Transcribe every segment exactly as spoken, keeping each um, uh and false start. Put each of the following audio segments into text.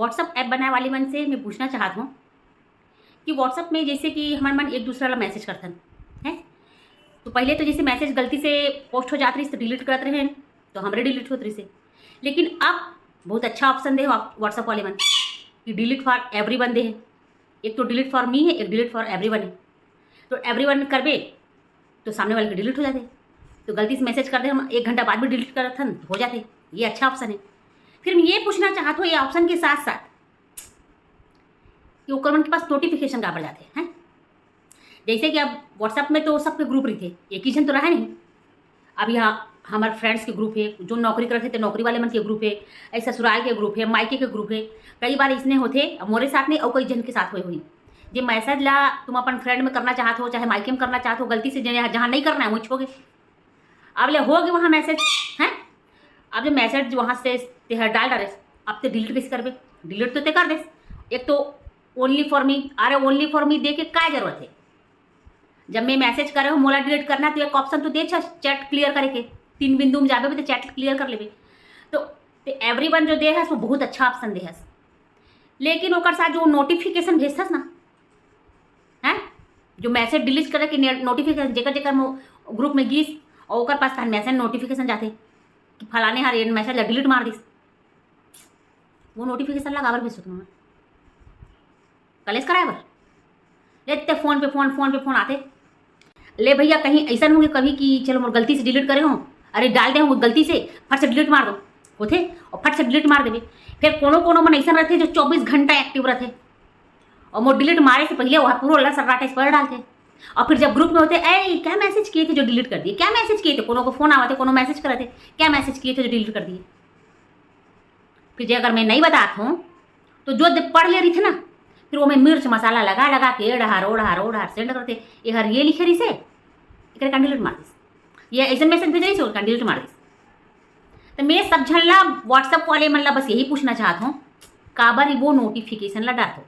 WhatsApp app बनाए वाले मन से मैं पूछना चाहत हूँ कि WhatsApp में जैसे कि हमर मन एक दूसरा ला मैसेज करथन, हैं, तो पहले तो जैसे मैसेज गलती से पोस्ट हो जात रहिस तो डिलीट करत रहे, तो हमरे डिलीट होत रहिस। लेकिन अब बहुत अच्छा ऑप्शन दे हे WhatsApp वाले मन कि डिलीट फॉर एवरीवन दे हे। एक तो डिलीट फॉर मी है, एक डिलीट फॉर एवरीवन है। तो एवरीवन करबे तो सामने वाले के डिलीट हो जाते, तो गलती से मैसेज कर दे, हम एक घंटा बाद भी डिलीट करत हन तो हो जाते। ये अच्छा ऑप्शन है। फिर मैं ये पूछना चाहत हूँ, ये ऑप्शन के साथ साथ कि ओकर मन के पास नोटिफिकेशन काबर जाते हैं? जैसे कि अब WhatsApp में तो सबके ग्रुप रहिथे, एक ही झन तो रहा नहीं। अब यहाँ हमर फ्रेंड्स के ग्रुप है, जो नौकरी करथे तो नौकरी वाले मन के ग्रुप है, ऐ ससुराल के ग्रुप है, मायके के ग्रुप है। कई बार इसने होथे, अब मोरे साथ नहीं, अउ कई झन के साथ होए होही, जे मैसेज ला तुम अपन फ्रेंड में करना चाहत हो, चाहे मायके में करना चाहत हो, गलती से जे जहाँ नहीं करना है वो छोगे। अब ले होगे वहाँ मैसेज, हैं? अब जो मैसेज वहाँ से तेहर डाल डारे, अब ते डिलीट कैसे करबे? डिलीट तो ते कर दे। एक तो ओनली फॉर मी, अरे ओनली फॉर मी दे के का जरूरत है? जब मैं मैसेज करे हूँ मोला डिलीट करना, तो एक ऑप्शन तो दे, चैट क्लियर करे के, तीन बिंदु में जाबे तो चैट क्लियर कर लेबे। तो ते एवरीवन जो दे हस वो बहुत अच्छा ऑप्शन दे हस, लेकिन ओकर साथ जो नोटिफिकेशन भेजथस ना, हैं, जो मैसेज डिलीट करे के नोटिफिकेशन, जेकर जेकर ग्रुप में गिस और ओकर पास तहन मैसेज नोटिफिकेशन जाथे कि फलाने हर ये मैसेज ला डिलीट मार दिस, वो नोटिफिकेशन ला काबर भेजथो तुमन? कलेश कराए बर? लेते फोन पे फोन, फोन पे फोन आते। ले भैया, कहीं ऐसा होगे कभी कि चलो मोर गलती से डिलीट करे हो, अरे डाल दे हो गलती से, फट से डिलीट मार दो, होथे, और फट से डिलीट मार देबे। फिर कोनो कोनो मन ऐसा रहथे जो चौबीस घंटा एक्टिव रहथे, और मोर डिलीट मारे से पहले वह पूरा लसर राटे पर डालथे। और फिर जब ग्रुप में होथे, "ए, क्या मैसेज किए थे जो डिलीट कर दिए? क्या मैसेज किए थे?" कोनो को फोन आवथे, कोनो मैसेज करथे, "क्या मैसेज किए थे जो डिलीट कर दिए?" फिर जे अगर मैं नहीं बतात हूँ, तो जो दे-, पढ़ ले रहिथे ना, फिर वो मैं मिर्च मसाला लगा लगा के एड़हार ओड़हार ओड़हार सेंड करथे, "ये हर ये लिखे रहिसे, एकरे कान डिलीट मार दिस, ये ऐसे मैसेज भेजे रहिसे, ओकर कान डिलीट मार दिस।" तो मैं सब झन ला, WhatsApp वाले मन ला बस यही पूछना चाहत हूँ, काबर वो नोटिफिकेशन ला डारथो?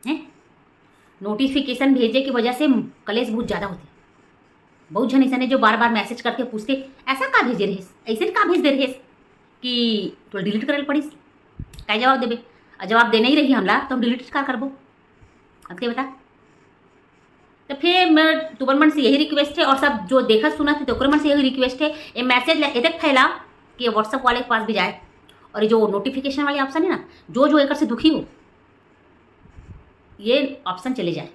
हैं? नोटिफिकेशन भेजे के वजह से कलेश बहुत ज़्यादा होथे। बहुत झन ऐसा जो बार बार मैसेज करके पूछथे, "ऐसा का भेजे रहिस, ऐसे का भेज दे रहिस कि तोला डिलीट करे ल पड़िस?" का जवाब देबे? और जवाब देना ही रही हमला, तो हम डिलीट का करबो? अब ते बता। तो फिर मैं तुमन मन से यही रिक्वेस्ट है, और सब जो देखत सुनत हे, तो ओकर मन से यही रिक्वेस्ट है, ये मैसेज ला एतक फैला कि ये WhatsApp वाले के पास भी जाए, और ये जो नोटिफिकेशन वाले ऑप्शन है ना, जो जो एकर से दुखी हो, ये ऑप्शन चले जाए,